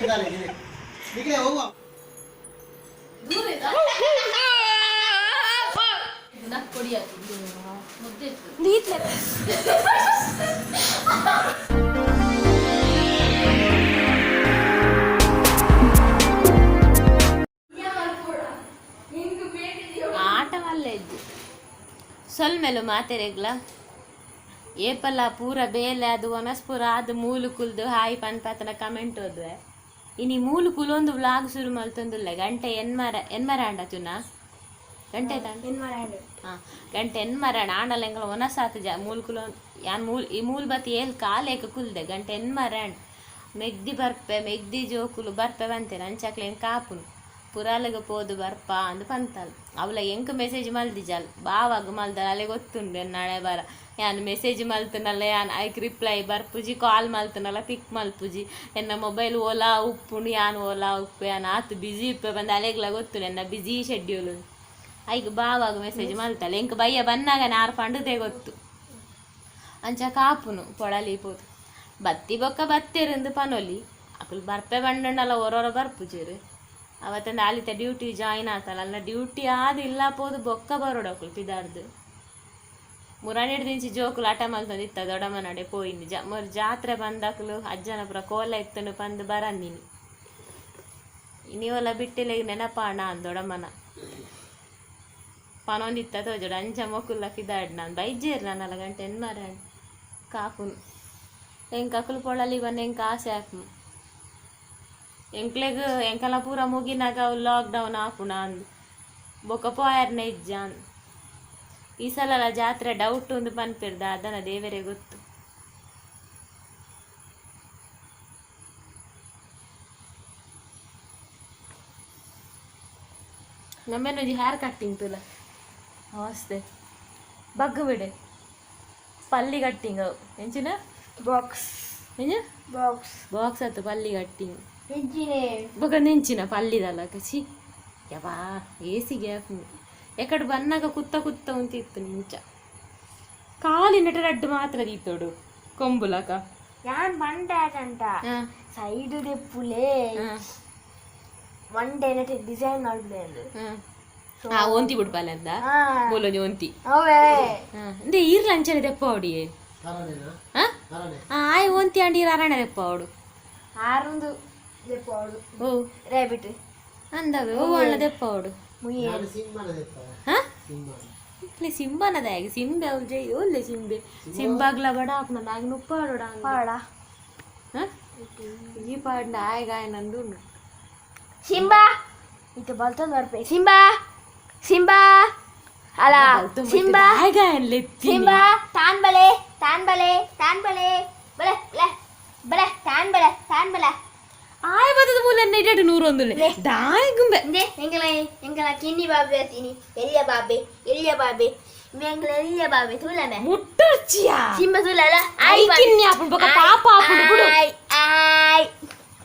ಆಟ ಮಲ್ಲೆಜ್ಜಿ ಸೊಲ್ಮೆಲು ಮಾತೆರೆಗ್ಲ ಏಪಲ ಪೂರ ಬೇಲೆ ಅದು ಒನಸ್ ಪೂರ ಅದು ಮೂಲು ಕುಲ್ದು ಹಾಯ್ ಪನ್ಪಾತನ ಕಮೆಂಟ್ ಓದ್ವೆ. ಇನಿ ಮೂಲು ಕುಲೊಂದು ವ್ಲಾಗ್ ಶುರು ಮಲ್ತೊಂದುಲ್ಲೆ. ಗಂಟೆ ಎನ್ಮರ ಎನ್ಮರ ಆಂಡ ಚುನ ಗಂಟೆ ಹಾ ಗಂಟೆ ಎನ್ಮರ ಆಂಡಲ ಎಂಕಲ ಒನಸಾತು ಜ ಮೂಲು ಕುಲೊಂದು ಯಾನ್ ಮೂಲ್ ಈ ಮೂಲು ಬತ್ತಿ ಏಲ್ ಕಾಲೇಕ ಕುಲ್ದೆ ಗಂಟೆ ಎನ್ಮರ ಆಂಡ್ ಮೆಗ್ದಿ ಬರ್ಪೆ ಮೆಗ್ದಿ ಜೋಕುಲು ಬರ್ಪೆ ಬಂತೇನೆ ಅಂಚಾಕ್ಲೆ ಕಾಪುನು ಪುರಾಲಗ ಪೋದು ಬರ್ಪ ಅಂದ್ ಪಂತಲ್. ಅವಲ ಎಂಕ್ ಮೆಸೇಜ್ ಮಲ್ದಿಜಲ್ ಬಾವಾಗ ಮಲ್ದಲ್ ಅಲೆ ಗೊತ್ತುಂಡು ನಾಳೆ ಬರ. ಯಾನ್ ಮೆಸೇಜ್ ಮಲ್ತನಲ್ಲ ಯಾನ್ ಐಕ್ ರಿಪ್ಲೈ ಬರ್ಪುಜಿ ಕಾಲ್ ಮಲ್ತನಲ್ಲ ಪಿಕ್ ಮಲ್ಪುಜಿ. ಎನ್ನ ಮೊಬೈಲ್ ಓಲಾ ಉಪ್ಪುಂಡು ಯಾನ್ ಓಲಾ ಉಪ್ಪು ಯಾನ್ ಆತ್ ಬಿಜಿ ಉಪ್ಪೆ ಬಂದು ಅಲೆಗ್ಲ ಗೊತ್ತುಂಡು ಎನ್ನ ಬಿಜಿ ಶೆಡ್ಯೂಲ್. ಐಕ್ ಬಾವಾಗ ಮೆಸೇಜ್ ಮಲ್ತಲ್ಲ ಎಂಕ್ ಬಯ್ಯ ಬನ್ನಾಗ ನಾರ್ ಪಂಡುದೇ ಗೊತ್ತು. ಅಂಚ ಕಾಪುನು ಪೊಳಲಿ ಪೋದು ಬತ್ತಿ ಬೊಕ್ಕ ಬತ್ತೆರಂದು ಪನೊಲಿ. ಅಕುಲು ಬರ್ಪೆ ಬಂಡಂಡಲ ಒರೊರ ಬರ್ಪುಜೆರು. ಅವತ್ತಂದು ಆಲಿತ ಡ್ಯೂಟಿ ಜಾಯಿನ್ ಆತಲ್ಲ ಅಲ್ಲ ಡ್ಯೂಟಿ ಆದ್ ಇಲ್ಲ ಪೋದು ಬೊಕ್ಕ ಬರೋಡು ಅಕುಲು ಪಿದಾರ್ದು. ಮುರಾನಿಡ್ದಿಂಚಿ ಜೋಕುಲು ಆಟ ಮಲ್ತೊಂದಿತ್ತ ದೊಡ್ಡಮ್ಮನಡೆ ಪೋಯಿನಿ. ಜ ಮೊರ್ ಜಾತ್ರೆ ಬಂದಕುಲು ಅಜ್ಜನ ಪುರ ಕೋಲ ಇತ್ತನು ಪಂದ್ ಬರಂದಿನಿ. ನೀವೆಲ್ಲ ಬಿಟ್ಟಿಲ್ಲ ನೆನಪಾಣ ಅಂದ್ ದೊಡ್ಡಮ್ಮನ ಪನೊಂದಿತ್ತ ತೋಜೋಡು ಅಂಚ ಮೊಕುಲ್ಲ ಪಿದಾಡ್ ನಾನು ಬೈಜೇರ್ ನಾನಲ್ಲ ಗಂಟೆ ಎನ್ಮರ ಕಾಪುನು. ಎಂಕ್ ಅಕುಲು ಪೊಳಲಿ ಬನ್ನ ಎಂಕ್ ಆಸೆ ಆಪುನು. ಎಂಕ್ಲೆಗ್ ಎಂಕಲ ಪೂರ ಮುಗಿನಾಗ ಅವು ಲಾಕ್ ಡೌನ್ ಆಪುಣ ಅಂದ್ ಬೊಕ್ಕ ಪೋಯರ್ನ ಇಜ್ಜಾನ್. ಈ ಸಲಲ ಜಾತ್ರೆ ಡೌಟ್ ಉಂದು ಪನ್ಪೆರ್ ದಾದನ ದೇವರೇ ಗೊತ್ತು. ನಮ್ಮೆನೊಂಜಿ ಹೇರ್ ಕಟ್ಟಿಂಗ್ ತುಲ ಮಸ್ತ್ ಬಗ್ಗು ಬಿಡೆ ಪಲ್ಲಿ ಕಟ್ಟಿಂಗ್ ಅವು ಎಂಚಿನ ಬಾಕ್ಸ್. ಎಂಜ ಬಾಕ್ಸ್. ಬಾಕ್ಸ್ ಆತು ಪಲ್ಲಿ ಕಟ್ಟಿಂಗ್. ಎಂಚಿನೆ? ಬೊಕ ನೆಂಚಿನ ಪಲ್ಲಿದಲ್ಲ ಕಚಿ ಯವಾ ಏಸಿಗೆ ಆಪುಂಡು ಎಕಡೆ ಬನ್ನಾಗ ಕುತ್ತ ಕುತ್ತ ಉಂತಿತ್ತು ನಿಂಚ ಕಾಲಿನಟ ರಡ್ಡು ಮಾತ್ರ ದೀತೋಡು ಕೊಂಬುಲಕ. ಯಾನ್ ಬಂಡಾಜಂಟ ಸೈಡ್ ದೆಪ್ಪುಲೆ ಒನ್ ಡೇ ಡಿಸೈನ್ ಮಾಡ್ಲೆ. ಆ ಒಂತಿ ಬಿಡ್ಪಾಲೆ ಅಂದ ಮೂಲೊಂಜಿ ಒಂತಿ. ಅವೇ. ಇಂದೆ ಈರ್ಲ ಅಂಚನೆ ದೆಪ್ಪ ಅವಡಿಯೇ. ಆಯ್ ಒಂತಿ ಅಂಡಿ ಈರ್ ಅರಣೆ ದೆಪ್ಪ ಅವಡು. ಆರುಂದು ದೆಪ್ಪ ಅವಡು. ಓ. ರ್ಯಾಬಿಟ್. ಅಂದವೆ ಓ ಅಣ್ಣ ದೆಪ್ಪ ಅವಡು. ಮುಯ್ಯೆ. ಹಾ ಇಲ್ಲಿ ಸಿಂಬನದ ಹೇಗೆ ಸಿಂಬೆ ಅವ್ಲು ಜೈ ಒಲ್ಲೆ ಸಿಂಬೆ ಸಿಂಬಾಗ್ಲ ಬಡ ಹಾಕ್ನ ನಾಗ್ ನುಪ್ಪಾಡೋಡ. ಪಾಡ. ಈ ಪಾಡ್ನ ಆಯ್ ನಂದು ಉಂಡು. ಸಿಂಬಾ ಇತ್ತೆ ಬಲ್ತೊಂದು ಬರ್ಪೆ. ಸಿಂಬಾ ಸಿಂಬಾ ಅಲ್ಲ ಸಿಂಬಾ ಸಿಂಬಾ ತಾನ್ ಬಲೆ ತಾನ್ ಬಲೆ ತಾನ್ ಬಲೆ ಬಲೆ ಬಲೆ ಬಲೆ ತಾನ್ ಬಲೆ ತಾನ್ ಬಲೆ. ಆಯ್ ಬದದ ಮೂಲ ಇಡಡು ನೂರೊಂದುಲ್ಲೆ ದಾಯ್ ಗುಂಬೆ. ಇಂದೆ ಎಂಕಲ ಎಂಕಲ ಕಿನ್ನಿ ಬಾಬೆ ತಿನಿ ಎಲ್ಲಿಯ ಬಾಬೆ ಎಲ್ಲಿಯ ಬಾಬೆ ಎಂಕಲ ಎಲ್ಲಿಯ ಬಾಬೆ ತುಲಮೆ ಮುಟ್ಟರ್ಚಿಯಾ ಸಿಂಬ ತುಲಲ. I ಕಿನ್ನಿ ಆಪುಂಡು ಬೊಕ ಪಾಪ ಆಪುಂಡು ಬುಡು. ಆಯ್ ಆಯ್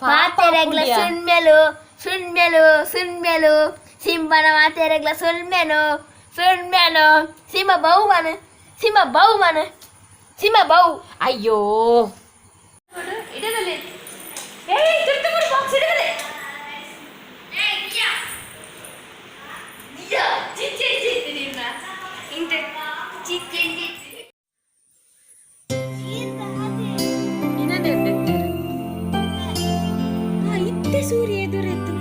ಮಾತೆರೆಗ್ಲ ಸುಣ್ಮೆಲು ಸುಣ್ಮೆಲು ಸುಣ್ಮೆಲು ಸಿಂಬನ ಮಾತೆರೆಗ್ಲ ಸುಣ್ಮೆನು ಸುಣ್ಮೆನು ಸಿಂಬ ಬಹುಮಾನ ಸಿಂಬ ಬಹುಮಾನ ಸಿಂಬ ಬಹು. ಅಯ್ಯೋ ಇಡದಲೆ ಏಯ್ ತುರ್ತು ಬಿಡು ಬಾಕ್ಸ್ ಇಡದಲೆ ಇತ್ತೆ ಸೂರ್ಯ ಎದುರೆತ್ತು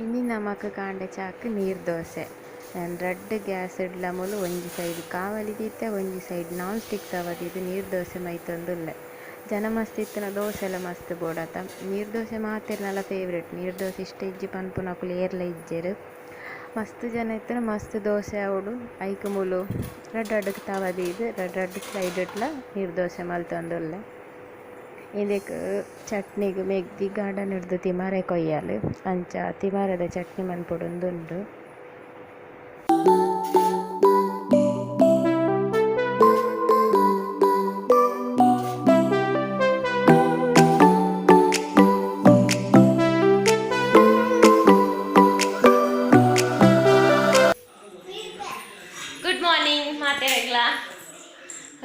ಇನಿ ನಮಕ್ ಕಾಂಡೆ ಚಾಕ್ ನೀರ್ ದೋಸೆ. ರಡ್ಡ್ ಗ್ಯಾಸ್ ಇಡ್ಲ ಮೂಲು ಒಂಜಿ ಸೈಡ್ ಕಾವಲಿ ದೀತೆ ಒಂಜಿ ಸೈಡ್ ನಾನ್ ಸ್ಟಿಕ್ ತವ ದೀದ್ ನೀರ್ ದೋಸೆ ಮೈತೊಂದುಲ್ಲೆ. ಜನ ಮಸ್ತ್ ಇತ್ತಿನ ದೋಸೆಲ ಮಸ್ತ್ ಬೋಡಾತ. ನೀರ್ ದೋಸೆ ಮಾತೆರ್ನಲ ಫೇವರೇಟ್. ನೀರ್ ದೋಸೆ ಇಷ್ಟ ಇಜ್ಜಿ ಪನ್ಪುನಕುಲು ಏರ್ಲ ಇಜ್ಜೆರ್. ಮಸ್ತ್ ಜನ ಇತ್ತ್ಂಡ ಮಸ್ತ್ ದೋಸೆ ಆವೊಡು. ಐಕ್ ಮೂಲು ರಡ್ಡ್ ರಡ್ಡ್ ತವ ದೀದ್ ರಡ್ಡ್ ರಡ್ಡ್ ಸೈಡ್ ಡ್ಲ ನೀರ್ ದೋಸೆ ಮಲ್ತೊಂದುಲ್ಲೆ. ಇಂದೆಕ್ ಚಟ್ನಿಗ್ ಮೆಗ್ದಿ ಗಾರ್ಡನ್ ಡ್ದ್ ತಿಮಾರೆ ಕೊಯ್ಯಾಲ್. ಅಂಚ ತಿಮಾರೆದ ಚಟ್ನಿ ಮನ್ಪೊಡುಂದುಂಡು. ಗುಡ್ ಮಾರ್ನಿಂಗ್ ಮಾತೆರೆಗ್ಲ.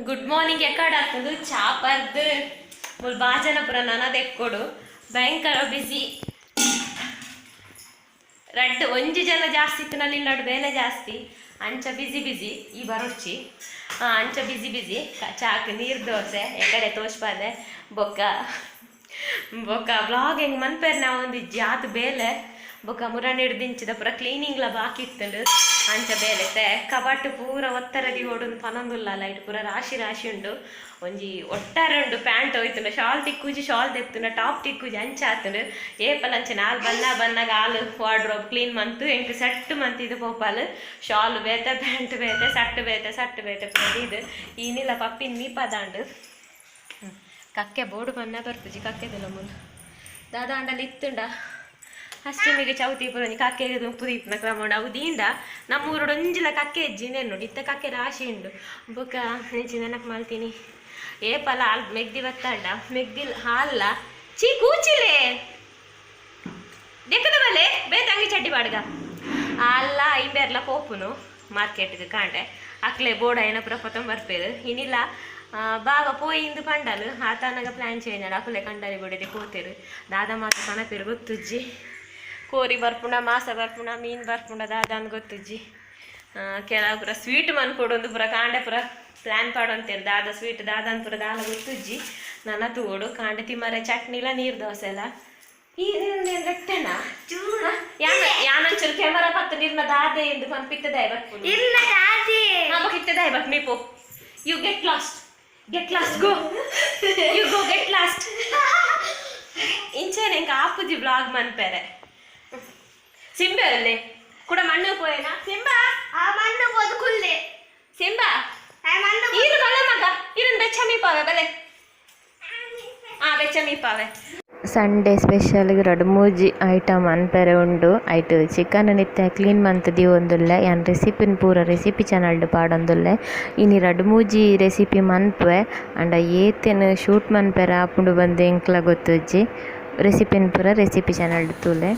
Good morning. ಮಾರ್ನಿಂಗ್ ಎಕ್ಕಡ ಆಗ್ತದೆ ಚಾ ಪರ್ದು ಮುಲ್ ಬಾಜನ ಪುರ ನನ ದೆಕ್ಕೊಡು ಭಯಂಕರ ಬಿಸಿ. ರಡ್ಡ್ ಒಂಜಿ ಜನ ಜಾಸ್ತಿ ಇತ್ತು ಇಲ್ಲಡ್ ಬೇಲೆ ಜಾಸ್ತಿ. ಅಂಚ ಬಿಸಿ ಬಿಸಿ ಈ ಬರೋಡ್ಚಿ. ಅಂಚ ಬಿಸಿ ಬಿಸಿ ಚಾಕ್ ನೀರು ದೋಸೆ ಎಕಡೆ ತೋಚ್ಪಾದೆ. ಬೊಕ್ಕ ಬೊಕ್ಕ ವ್ಲಾಗ್ ಹೆಂಗ್ ಮನ್ಪೇರ್ ನಾವು ಒಂದು ಜಾತ್ ಬೇಲೆ. ಬೊಕ್ಕ ಮುರಾನಿ ಹಿಡ್ದಿಂಚಿದ ಪೂರ ಕ್ಲೀನಿಂಗ್ಲ ಬಾಕಿ ಇತ್ತುಂಡು. ಅಂಚ ಬೇಲೆ ತೆ ಕಬಾಟ್ ಪೂರ ಒತ್ತರದಿ ಓಡುಂದು ಪನೊಂದುಲ್ಲ ಲೈಟ್ ಪೂರ ರಾಶಿ ರಾಶಿ ಉಂಡು. ಒಂಜಿ ಒಟ್ಟಾರೆ ಉಂಡು ಪ್ಯಾಂಟ್ ಹೋಯ್ತುಂಡು, ಶಾಲ್ ತಿಕ್ಕುಜಿ, ಶಾಲ್ ದೆತ್ತುಂಡ, ಟಾಪ್ ತಿಕ್ಕುಜಿ, ಅಂಚ ಆತುಂಡು. ಏಪಲ್ ಅಂಚೆ ನಾಲ್ ಬನ್ನ ಬನ್ನಗ ಆಲು ವಾರ್ಡ್ರೋಬ್ ಕ್ಲೀನ್ ಮಂತು ಎಂಕ್ ಸೆಟ್ ಮಂತಿದ್ದು ಪೋಪಾಲ್. ಶಾಲ್ ಬೇತೆ, ಪ್ಯಾಂಟ್ ಬೇತೆ, ಸಟ್ ಬೇತೆ, ಸಟ್ ಬೇತೆ ಪೂರ ಇದು. ಈನಿಲ್ಲ ಪಪ್ಪಿನ ಮೀಪದಾಂಡು. ಕಕ್ಕೆ ಬೋರ್ಡು ಬನ್ನ ಬರ್ಪುಜಿ ಕಕ್ಕೆದಲ್ಲ ಮುಲು ದಾದಾಂಡಲ್ಲಿ ಇತ್ತುಂಡ ಅಷ್ಟಮಿಗೆ ಚೌತಿ ಪೂರ ಒಂಜಿ ಕಕ್ಕೆ ಉಪ್ಪು ದೀಪುನ ಕ್ರಮ ಉಂಡು. ಅವು ದೀಂಡ ನಮ್ಮೂರುಡು ಒಂಜಿಲ ಕಕ್ಕೆ ಹೆಜ್ಜಿ ನೋಡಿ ಇತ್ತ ಕಕ್ಕೆ ರಾಶಿ ಉಂಡು. ಬೊಕ್ಕ ನೆಂಚಿ ನೆನಪು ಮಲ್ತೀನಿ. ಏಪಲ ಹಾಲ್ ಮೆಗ್ದಿ ಬತ್ತಾಂಡ ಮೆಗ್ದಿಲ್ ಹಾಲ್ಲ ಚೀ ಕೂಚಿಲೆ ದೆಕ್ಕದ ಬಲೆ ಬೇತಂಗಿ ಚಡ್ಡಿ ಬಾಡ್ಗ ಅಲ್ಲ ಇಂಬೆರ್ಲ ಪೋಪುನು ಮಾರ್ಕೆಟ್ಗೆ ಕಾಂಡೆ ಅಕ್ಲೆ ಬೋಡ ಏನ ಪೂರ ಪೊತೊಂಬ ಬರ್ಪೇರು. ಇನಿಲ್ಲ ಬಾವ ಪೋಯಿಂದು ಪಂಡಲು ಆತನಗ ಪ್ಲಾನ್ ಚೇಂಜ್ ಅಕುಲೆ ಕಂಡಲಿ ಬಿಡದೆ ಕೋತೇರು. ದಾದ ಮಾತ ಕಣಪೇರು ಗೊತ್ತುಜ್ಜಿ. ಕೋರಿ ಬರ್ಪುಂಡ, ಮಾಸ ಬರ್ಪುಂಡ, ಮೀನು ಬರ್ಪುಂಡ ದಾದ ಅಂದ್ ಗೊತ್ತುಜ್ಜಿ. ಕೆಲವು ಪೂರ ಸ್ವೀಟ್ ಮನ್ಕೊಡೊಂದು ಪೂರ ಕಾಂಡೆ ಪೂರ ಪ್ಲಾನ್ ಪಾಡೊಂತೇರು. ದಾದ ಸ್ವೀಟ್ ದಾದ ಅಂದ್ ಪೂರ ದಾಲ ಗೊತ್ತುಜ್ಜಿ. ನನ್ನ ತೂಡು ಕಾಂಡೆ ತಿಮ್ಮರೆ ಚಟ್ನಿಲ ನೀರು ದೋಸೆ ಎಲ್ಲ ಈ ರೆಟ್ಟೆನಾ ಯಾನೊಂಚೂರು ಕ್ಯಾಮರಾ ಪತ್ತು ನೀರ್ನ ದಾದೆ ಎಂದು ಪಂಪಿತ್ತದಾಯ್ ಬರ್ಪುನು. ನಮಕ್ ಇತ್ತದಾಯ್ but ಮೀಪು. You get lost, get lost, go, you go get lost. ಇಂಚೇನೆ ಎಂಕ್ ಆಪುಜಿ ವ್ಲಾಗ್ ಮನ್ಪೆರೆ. ಸಿಂಬೆ ಅಲ್ಲೇ ಕೂಡ ಮಣ್ಣು ಪೋಯೇನಾ ಸಿಂಬಾ? ಆ ಮಣ್ಣು ಪೋದು ಕುಲ್ಲೆ. ಸಿಂಬಾ ಆ ಮಣ್ಣು. ಈರು ಬಲೆ ಮಗ, ಇರನ್ ಬೆಚ್ಚ ಮೀಪಾವೆ ಬಲೆ. ಆ ಬೆಚ್ಚ ಮೀಪಾವೆ. ಸಂಡೇ ಸ್ಪೆಷಲ್ ರಡ್ಡ್ ಮೂಜಿ ಐಟಮ್ ಅನ್ಪೆರೆ ಉಂಡು. ಐಟ್ ಚಿಕನ್ ನಿತ್ಯ ಕ್ಲೀನ್ ಮಂತ್ ದೀವೊಂದುಲ್ಲೆ. ಯಾನ್ ರೆಸಿಪಿನ್ ಪೂರ ರೆಸಿಪಿ ಚಾನಲ್ಡ್ ಪಾಡೊಂದುಲ್ಲೆ. ಇನಿ ರಡ್ಡ್ ಮೂಜಿ ರೆಸಿಪಿ ಮನ್ಪುವೆ. ಆಂಡ ಏತೆನ್ ಶೂಟ್ ಮನ್ಪೆರೆ ಆಪುಂಡು ಪಂದ್ ಎಂಕ್ಲ ಗೊತ್ತುಜ್ಜಿ. ರೆಸಿಪಿನ್ ಪೂರ ರೆಸಿಪಿ ಚಾನಲ್ಡ್ ತೂಲೆ.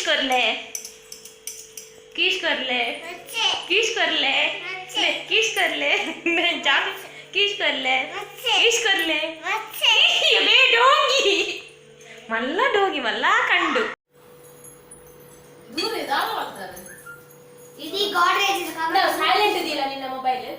करले, कीश करले, कीश करले, कीश करले, जा कीश करले, कीश करले. ಬೇ ಡೋಂಗಿ ಮಲ್ಲ ಡೋಂಗಿ ಮಲ್ಲ ಕಂಡು. ಇಡೀ ಗೋಡ್ರೇಜ್. ಸೈಲೆಂಟ್ ಇದೆಯಲ್ಲ ನಿನ್ನ ಮೊಬೈಲ್?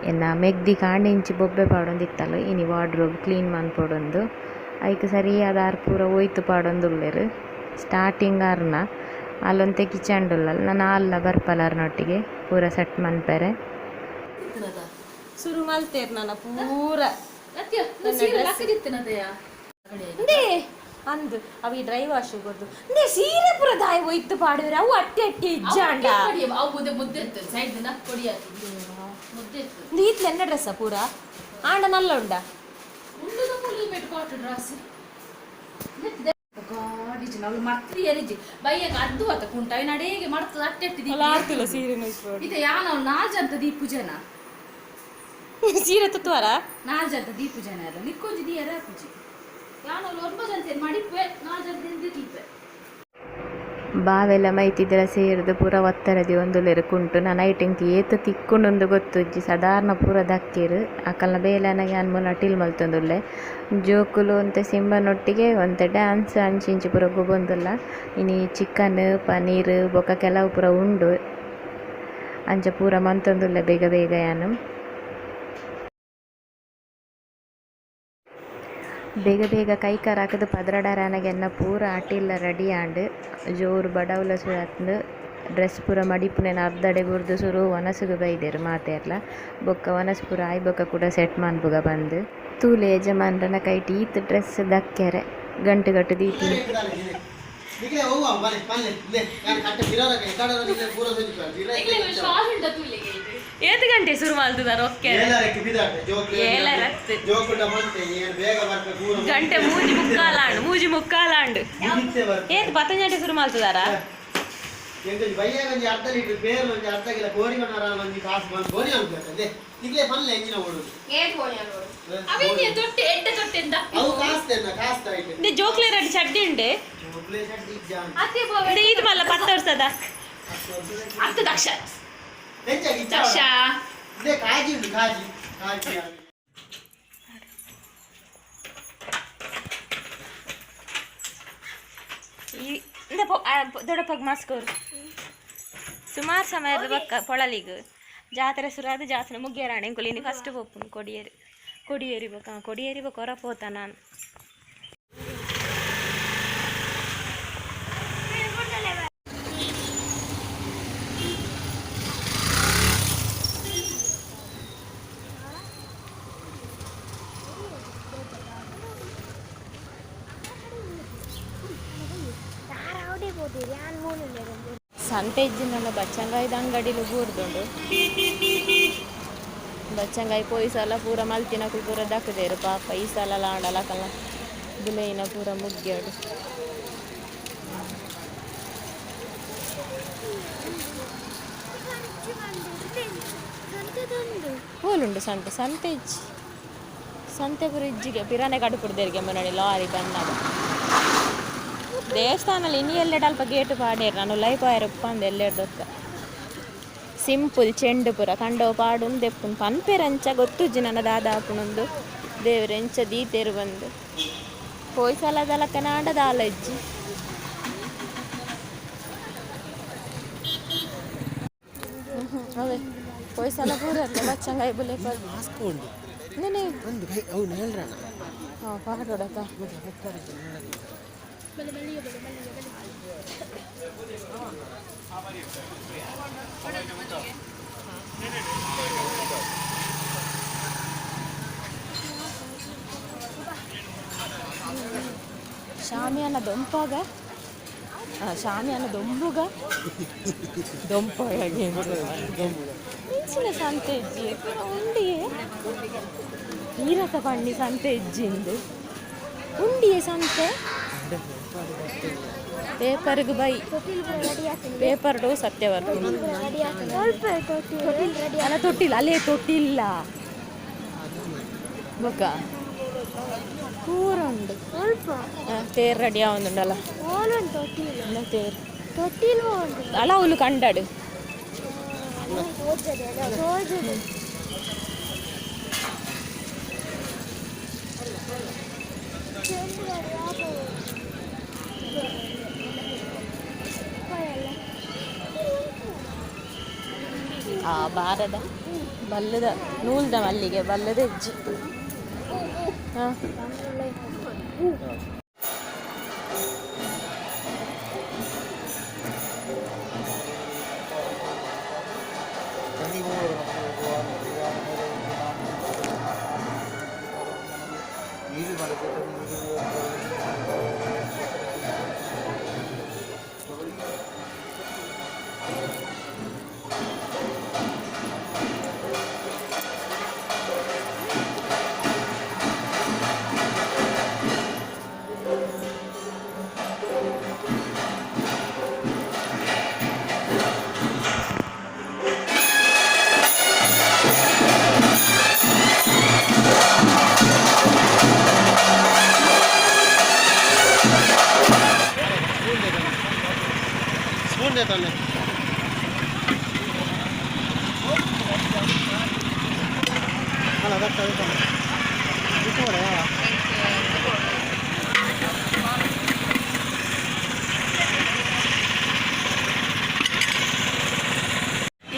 ಎನ್ನ ಮೆಗ್ದಿ ಕಾಂಡೆಂಚಿ ಬೊಬ್ಬೆ ಪಾಡೊಂದಿತ್ತಲ್. ಇನಿ ವಾರ್ಡ್ರೋಬ್ ಕ್ಲೀನ್ ಮನ್ಪೊಡೊಂದು ಐಕ್ ಸರಿಯಾದ ಆರ್ ಪೂರ ಒಯ್ತು ಪಾಡೊಂದುಲ್ಲೆರ್. ಸ್ಟಾರ್ಟಿಂಗ್ ಆರ್ನ ಅಲ್ಲೊಂತೆ ಕಿಚನ್ಡ್ ಉಲ್ಲಲ್, ನನ ಆಲ್ಲ ಬರ್ಪಲ್ ಆರ್ನೊಟ್ಟಿಗೆ ಪೂರ ಸೆಟ್ ಮನ್ಪೆರೆ. ಸುರು ಮಲ್ತೇರ್ ನನ್ನ ಪೂರ. ಸೀರೆ. ಅಂದು ಅವು ಈ ಡ್ರೈ ವಾಶ್ ಕೊರ್ದು ಇಂದೇ ಸೀರೆ ಪೂರ ದಾಯಿ ಒಯ್ತು ಪಾಡುವೆರ್ ಅವು ಅಟ್ಟಿ ಅಟ್ಟಿ ಇಜ್ಜಾಂಡ. ಅವು ಮುದ್ದೆ ಮುದ್ದೆ ಇತ್ತು ಸೈಡ್ ಕೊಡಿ ಮುದ್ದೆ ಇತ್ತು. ಇಂದು ಈತ್ಲ ಎನ್ನ ಡ್ರೆಸ್ ಪೂರ ಆಂಡ ನಲ್ಲ ಉಂಡ. ಉಂಡುದ ಮೂಲಿ ಪೆಟ್ಟು ಡ್ರೆಸ್ ಗಾಡಿಜಿ ನಾವು ಮರ್ತ್ರಿ ಎರಿಜಿ ಬೈಯಗ ಅದ್ದು ಅತ್ತ ಕುಂಟ ನಡೆಗೆ ಮರ್ತದ ಅಟ್ಟೆ ಅಟ್ಟಿ. ಆರ್ತಿಲ್ಲ ಸೀರೆ. ಇದು ಯಾನ ನಾಜಂತ ದೀಪು ಜನ. ಸೀರೆ ತುತ್ತುವಾರ. ನಾಜಂತ ದೀಪು ಜನ ಎಲ್ಲ ನಿಕ್ಕೊಂಜಿ ದಿಯರ ಪೂಜಿ ಯಾನ ಒರ್ಬ ಜಂತೆ ಮಡಿಪೆ ನಾಜಂತ ದೀಪೆ. ಬಾವೆಲ್ಲ ಮೈತಿದ್ರ ಸೇರ್ದು ಪೂರ ಒತ್ತರದಿ ಒಂದುಲ್ಲೆರ್ ಕುಂಟು ನನ ಐಟ್ ಎಂಕ್ ಏತ್ ತಿಕ್ಕುಂಡುಂದು ಗೊತ್ತುಜ್ಜಿ. ಸಾಧಾರಣ ಪೂರ ದಕ್ಕೆರ್ ಅಕಲ್ನ ಬೇಲೆನ ಯಾನ್ ಮೂಲ ಅಟಿಲ್ ಮಲ್ತೊಂದುಲ್ಲೆ. ಜೋಕುಲು ಒಂತೆ ಸಿಂಬನೊಟ್ಟಿಗೆ ಒಂತೆ ಡ್ಯಾನ್ಸ್ ಅಂಚಿ ಇಂಚಿ ಪೂರ ಗೊಬ್ಬೊಂದುಲ್ಲ. ಇನಿ ಚಿಕನ್ ಪನೀರ್ ಬೊಕ ಕೆಲವು ಪೂರ ಉಂಡು, ಅಂಚ ಪೂರ ಮಂತೊಂದುಲ್ಲೆ ಬೇಗ ಬೇಗ ಯಾನ್. ಬೇಗ ಬೇಗ ಕೈ ಕಾರ್ ಹಾಕುದು ಪದ್ರಡಾರಾನಗ ಎನ್ನ ಪೂರ ಅಟಿಲ್ಲ ರೆಡಿ ಆಂಡ್. ಜೋರು ಬಡವುಲ ಸುರು ಆತ್ಂಡ್. ಡ್ರೆಸ್ ಪೂರ ಮಡಿಪುನೆನ್ ಅರ್ಧಡೆ ಬುರ್ದು ಸುರು ವನಸುಗು ಬೈದೆರ್ ಮಾತೆರ್ಲ. ಬೊಕ್ಕ ವನಸ್ ಪೂರ ಆಯಿ ಬೊಕ್ಕ ಕೂಡ ಸೆಟ್ ಮನ್ಪುಗ ಬಂದು ತೂಲೆ ಯಜಮಾನ್ರನ ಕೈಟ್ ಈತ್ ಡ್ರೆಸ್ ದಕ್ಕೆರೆ ಗಂಟು ಗಟ್ಟು ದೀತಿನಿ. ಏತ್ ಗಂಟೆ ಸುರು ಮಲ್ತದಾರ ಒಕ್ಕೆ? ಗಂಟೆ ಮೂಜಿ ಮುಕ್ಕಾಲಾಂಡ್, ಮೂಜಿ ಮುಕ್ಕಾಲಾಂಡ್. ಏತ್ ಪತ್ತೊಂಜಿ ಗಂಟೆ ಸುರು ಮಲ್ತದಾರ? ಅರ್ಧ ಲೀಟರ್ ಬೇರೆ ಒಂಜಿ ಅರ್ಧ ಕಿಲೋ ಕೋರಿ ಕೊನರ ಒಂಜಿ ಕಾಸು ಬಂದು ಗೋಣಿ ಅನ್ಬೇಕಂದೆ ಈಗಲೇ ಪಲ್ಲೆ ಎಂಜಿನ ಓಡುದು. ಅವೇನೆ ತೊಟ್ಟೆ ಎಡ್ಡೆ ತೊಟ್ಟೆ. ಅವು ಕಾಸ್ತೆನ್ನ ಕಾಸ್ತ ಐತೆ. ಇಂದೆ ಜೋಕ್ಲೆ ರೆಡಿ ಚಡ್ಡಿ ಉಂಡೆ. ಜೋಕ್ಲೆ ಚಡ್ಡಿ ಇಜ್ಜಾನ್. ಅತ್ತೆ. ಇಂದೆ ಈತ್ ಮಲ್ಲ 10 ವರ್ಷದ. ಅತ್ತ ದಕ್ಷ. ಎಂಚ ಇಚ್ಚ. ದಕ್ಷ. ಇದೇ ಕಾಜಿ ಉಂಟು, ಕಾಜಿ ಕಾಜಿ. ಈ ಇಂದ ದೊಡ್ಡಪ್ಪಗ್ ಮಾಸ್ಕೋರು ಸುಮಾರು ಸಮಯದ ಬೊಕ್ಕ ಪೊಳಲಿಗ್ ಜಾತ್ರೆ ಸುರಾದ ಜಾತ್ರೆ ಮುಗಿಯರಾಣೆ ಎಂಕುಲು ಇನಿ ಫಸ್ಟ್ ಪೋಪುನು ಕೊಡಿಯೇರಿ ಕೊಡಿಯೇರಿ ಬೊಕ್ಕ ಕೊಡಿಯೇರಿ ಬೊಕ್ಕ ಹೊರ ಪೋತ ನಾನು. ಸಂತೆ ಇಜ್ಜಿಂದಲ್ಲ ಬಚ್ಚಂಗಾಯ್ದ ಅಂಗಡಿಲು ಬೂರ್ದುಂಡು. ಬಚ್ಚಂಗಾಯಿ ಪೋಯಿ ಸಲ ಪೂರ ಮಲ್ತಿನಕುಲು ಪೂರ ದಕ್ಕದೇರು ಪಾಪ. ಈ ಸಲ ಲಾಂಡಲ ಕಲ್ಲ ಬುಲೆಯಿನ ಪೂರ ಮುಗ್ಗ್ಯಾಡು. ಹೋಲುಂಡು ಸಂತೆ. ಸಂತೆ ಇಜ್ಜಿ, ಸಂತೆ ಪೂರ ಇಜ್ಜಿಗೆ ಪಿರಾನೆ ಕಡುಪುಡ್ದೇರಿಗೆ ಮನಡಿ ಲಾರಿ ಬಂದಾಗ. ದೇವಸ್ಥಾನಲ್ಲಿ ಇನಿ ಎಲ್ಲೆಡ್ ಅಲ್ಪ ಗೇಟ್ ಪಾಡೇರು ನಾನು ಲೈ ಪಾಯರ್ ಉಪ್ಪಂದು ಎಲ್ಲೆಡ್ದೊಕ್ಕ. ಸಿಂಪಲ್ ಚೆಂಡು ಪೂರ ಕಂಡೋ ಪಾಡುನ್ ದೆಪ್ಪುನ್ ಪನ್ಪೆರಂಚ ಗೊತ್ತುಜ್ಜಿ ನನ್ನ ದಾದಾಪುನೊಂದು ದೇವರೆಂಚ ದೀತೇರು ಬಂದು ಪೋಯ್ ಸಲದಲಕ್ಕ ನಾಡ ದಾಲಜ್ಜಿ. ಅವೇ ಪೋಯ್ ಸಲ ಪೂರ ಬಚ್ಚಂಗಾಯಿ ಬುಲೆ. ನೆನೆ ಹಾಂ ಪಾಡೋಡಕ್ಕ. ಶಾಮಿಯಾನ ದೊಂಪಾಗ ಶಾಮಿಯಾನ ದೊಂಬುಗ ದೊಂಪಾಗ ಇಂಚಿನ ಸಂತೆ ಇಜ್ಜಿ ಉಂಡಿಯೇ ಈರತ ಪಣ್ಣಿ ಸಂತೆ ಇಜ್ಜಿಂದು ಉಂಡಿಯೇ ಸಂತೆ ಪೇಪರ್ಗ್ ಬೈ ಪೇಪರ್ do ಸತ್ಯ ಬರ್ಪುಂಡು. ಅಲ್ಲ ತೊಟ್ಟಿಲ್ಲ ಅಲ್ಲೇ ತೊಟ್ಟಿಲ್ಲ ಬೊಕ್ಕ ಪೂರ ಉಂಡು. ತೇರ್ ರೆಡಿ ಆವೊಂದುಂಡಲ್ಲ ತೇರ್ ಅಲ್ಲ ಅವ್ಲು ಕಂಡಾಡು. ಆ ಬಾರದ ಬಲ್ಲದ ನೂಲ್ದ ಮಲ್ಲಿಗೆ ಬಲ್ಲದ ಹೆಜ್ಜೆ ಹಾಂ. ಸ್ಪೂನ್ ದೇತಾನೆ. ಅಲ್ಲ, ಅದಕ್ಕೆ ಅದಕ್ಕೆ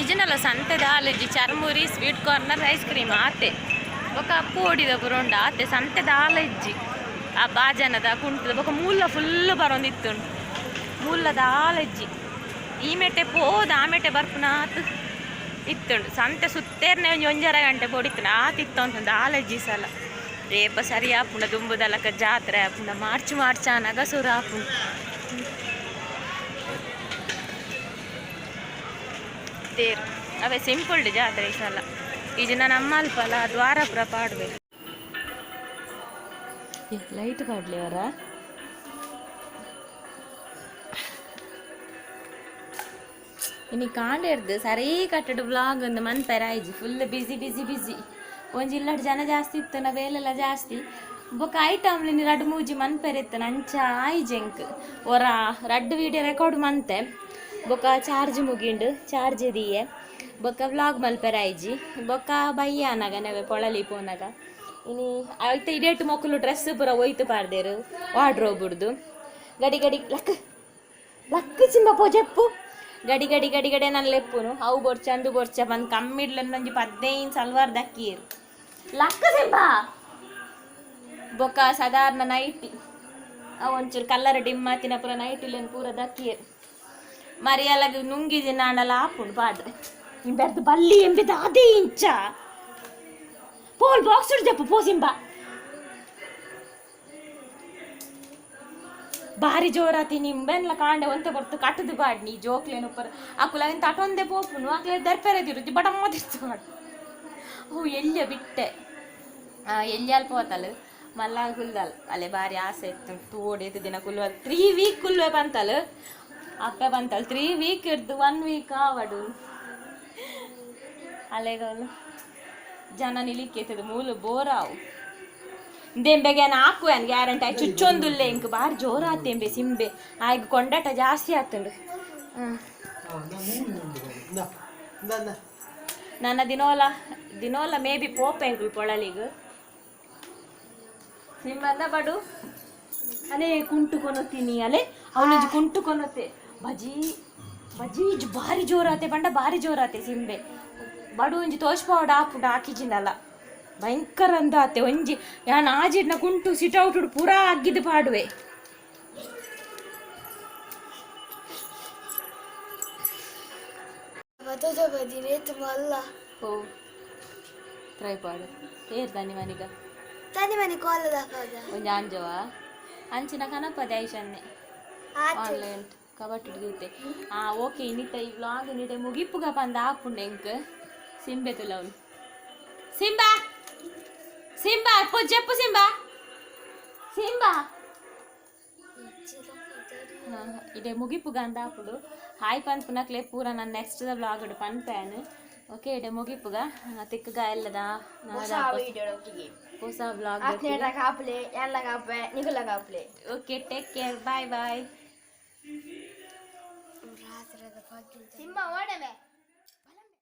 ಇಜನಲ್ಲ ಸಂತೆದ ಆಲಜಿ churmuri, sweet corner, ice cream ಆತೆ. ಬೊಕ ಅಪ್ಪು ಓಡಿದ ಬರೋಂಡ ಆತೆ. ಸಂತೆದ ಆಲಜ್ಜಿ ಆ ಬಾಜನದ ಕುಂಟದ ಬೊಕ ಮೂಲ ಫುಲ್ ಬರೋಂದಿತ್ತು. ಮೂಲದ ಆಲಜ್ಜಿ ಈ ಮೆಟೆ ಪೋದ ಆ ಮೆಟೆ ಬರ್ಪುನ ಆತು ಇತ್ತುಂಡು. ಸಂತೆ ಸುತ್ತೇರ್ನೆ ಒಂಜಿ ಒಂಜರ ಗಂಟೆ ಬೋಡಿತ್ತು ಆತ ಇತ್ತು ಅಂತಂದು ಆಲಜ್ಜಿ ಸಲ. ರೇಪ ಸರಿ ಆಪುಂಡ ದುಂಬುದಲಕ ಜಾತ್ರೆ ಆಪುಂಡ. ಮಾರ್ಚ್ ಮಾರ್ಚ್ ಆನಗ ಸುರ ಆಪುಂಡು. ತೇರು ಅವೇ ಸಿಂಪಲ್ ಜಾತ್ರೆ ಈ ಸಲ. ಈ ಜನ ನಮ್ಮ ಅಲ್ಪಲ್ಲ ದ್ವಾರಪುರ ಪಾಡ್ಬೇಕು. ಲೈಟ್ ಪಾಡ್ಲಿ ಅವರ. ಇನಿ ಕಾಂಡೆರ್ದು ಸರಿ ಕಟ್ಟಡ ಬ್ಲಾಗ್ ಒಂದು ಮನ್ಪೆರ ಆಯ್ಜಿ. ಫುಲ್ ಬಿಸಿ ಬಿಸಿ ಬಿಸಿ. ಒಂಜಿ ಇಲ್ಲಡ್ ಜನ ಜಾಸ್ತಿ ಇತ್ತು ನಾ ಬೇಲೆಲ್ಲ ಜಾಸ್ತಿ. ಬೊಕ ಐಟಮ್ಲಿ ರಡ್ಡು ಮೂಜಿ ಮನ್ಪೆರೆ ಇತ್ತು ನಂಚ ಆಯ್ಜೆಂಕ್. ಒರ ರಡ್ಡು ವೀಡಿಯೋ ರೆಕಾರ್ಡ್ ಮಂತೆ. ಬೊಕ ಚಾರ್ಜ್ ಮುಗಿಂಡು, ಚಾರ್ಜ್ ದಿಯೆ. ಬೊಕ ವ್ಲಾಗ್ ಮಲ್ಪೆರ ಆಯ್ಜಿ. ಬೊಕ ಬಯ್ಯ ಅನಗ ನವೆ ಪೊಳಲಿ ಪೋನಗ. ಇನಿ ಐತೆ ಇಡೇಟು ಮೊಕ್ಕಲು ಡ್ರೆಸ್ ಪೂರ ಒಯ್ತು ಪಾಡ್ದೇರು ವಾರ್ಡ್ರೋಬುಡ್ದು. ಗಡಿ ಗಡಿ ಲಕ್ ಲಕ್ ಚಿಂಬ ಪೋಜೆಪ್ಪು. ಗಡಿ ಗಡಿ ಗಡಿ ಗಡಿ ನನ್ನ ಲೆಪ್ಪುನು ಅವು ಬೊರ್ಚ ಅಂದು ಬೊರ್ಚ ಬಂದು ಕಮ್ಮಿಡ್ಲನ್ನು ಒಂಜಿ 15 ಸಲ್ವಾರ್ ದಕ್ಕೀರು. ಲಕ್ಕ ಸಿಂಬ. ಬೊಕ ಸಾಧಾರಣ ನೈಟಿ ಅವು ಒಂಚೂರು ಕಲ್ಲರ್ ಡಿಮ್ ಆತಿನ ಪೂರ ನೈಟಿಲೇನು ಪೂರ ದಕ್ಕಿಯರು. ಮರಿಯಲಗ ನುಂಗಿ ನಾಂಡಲ ಆಪುಂಡು ಪಾಡ್ರೆ. ಇಂಬೆರ್ದು ಬಲ್ಲಿ ಎಂಬಿದ ಅದೇ ಇಂಚ ಪೋಲ್ ಬಾಕ್ಸ್ ಜಪ್ಪು ಪೋ ಸಿಂಬ. ಬಾರಿ ಜೋರಾತಿ ನಿಂಬೆನ್ಲ ಕಾಂಡೆ ಒಂತೆ ಬರ್ತು ಕಟ್ಟದು ಬಾಡ್ನಿ ಜೋಕ್ಲೇನು ಪರ ಅಕುಲ ಎಂತ ಅಟೊಂದೆ ಪೋಪುನು ಅಕ್ಲೆ ದರ್ಪೆರೆ ತಿರುಜಿ ಬಡಮ್ಮ ತಿರ್ತು ಬಾಡ್. ಅವು ಎಲ್ಲಿಯ ಬಿಟ್ಟೆ ಎಲ್ಲಿ ಪೋತಲು ಮಲ್ಲ ಕುಲ್ದಲ್ ಅಲ್ಲೇ ಬಾರಿ ಆಸೆ ಇತ್ತು ತೋಡಿ ದಿನ ಕುಲ್ವ 3 ವೀಕ್ ಕುಲ್ವೆ ಬಂತಲ್ ಅಪ್ಪೆ ಬಂತಲ್ 3 ವೀಕ್ ಇರ್ದು 1 ವೀಕ್ ಆವಡು. ಅಲ್ಲೆಗಲು ಜನ ನಿಲಿಕ್ಕೇತದ ಮೂಲು ಬೋರಾವು ದೆಂಬೆಗೆ ಹಾಕುವೆನ್ ಗ್ಯಾರಂಟಿ ಆಯ್ ಚುಚ್ಚೊಂದುಲ್ಲೆ ಇಂಕ್ ಬಾರಿ ಜೋರಾತೆಂಬೆ ಸಿಂಬೆ ಆಯ್ಗ ಕೊಂಡಾಟ ಜಾಸ್ತಿ ಆತುಂಡು. ನನ್ನ ದಿನೋಲ ದಿನೋಲ ಮೇ ಬಿ ಪೋಪೆಂಕುಲ್ ಪೊಳಲಿಗ್ ಸಿಂಬಂದ ಬಡು ಅಲೆ ಕುಂಟು ಕೊನೊತ್ತೀನಿ ಅಲೆ ಅವನೊಂಜಿ ಕುಂಟು ಕೊನೊತ್ತೆ ಬಜಿ ಬಜಿ ಬಾರಿ ಜೋರಾತೆ ಬಂಡ ಬಾರಿ ಜೋರಾತೆ ಸಿಂಬೆ ಬಡು ಒಂಜಿ ತೋಚ್ಪಾವಡ ಆಪುಂಡು ಆಕಿಜಿನಲ್ಲ ಭಯಂಕರ ಅಂದಾತೆ ಒಂಜಿ ಯಾನ್ ಆಜಿಡ್ನ ಕುಂಟು ಸಿಟ್ ಔಟ್ ಪೂರಾ ಅಗ್ಗಿದ್ ಪಾಡುವೆ. ಓ ಟ್ರೈಪಾಡ್ ಏರ್ ತನ್ನಿ ಮನಿಗ ತನ್ನಿ ಮನಿ ಕೋಲದ. ಒಂಜಿ ಆಂಜವ ಅಂಚಿನ ಕನಪದೆ ಐಶನ್ನೆ ಆನ್ಲೈನ್ ಕಬಟ್ ಹಿಡ್ದೈತೆ. ಆ ಓಕೆ ಇನ್ನಿತ ಈ ವ್ಲಾಗ್ ನಿಡೆ ಮುಗಿಪುಗ ಪಂದ ಆಪುಂಡು ಎಂಕ್ ಸಿಂಬೆ ತುಲವ್ಲು. ಸಿಂಬಾ ಸಿಂಬಾ ಪೊಜ್ಜೆಪ್ಪು ಸಿಂಬಾ ಸಿಂಬಾ ಇಡೆ ಮುಗಿಪುಗ ಅಂದ ಆಪುಂಡು. ಹಾಯ್ ಪನ್ಪುನಕ್ಲೆ ಪೂರ ನಾನು ನೆಕ್ಸ್ಟ್ ವ್ಲಾಗ್ ಪನ್ಪೇನ್. ಓಕೆ ಇಡೆ ಮುಗಿಪುಗ ತಿಕ್ಕಗ ಎಲ್ಲದ ಹೊಸ ವ್ಲಾಗ್. ಕಾಪುಲೆ ಎಲ್ಲ ಕಾಪೆ ನಿಕುಲ ಕಾಪುಲೆ. Okay take care bye bye. Simba ಓಡಮೆ.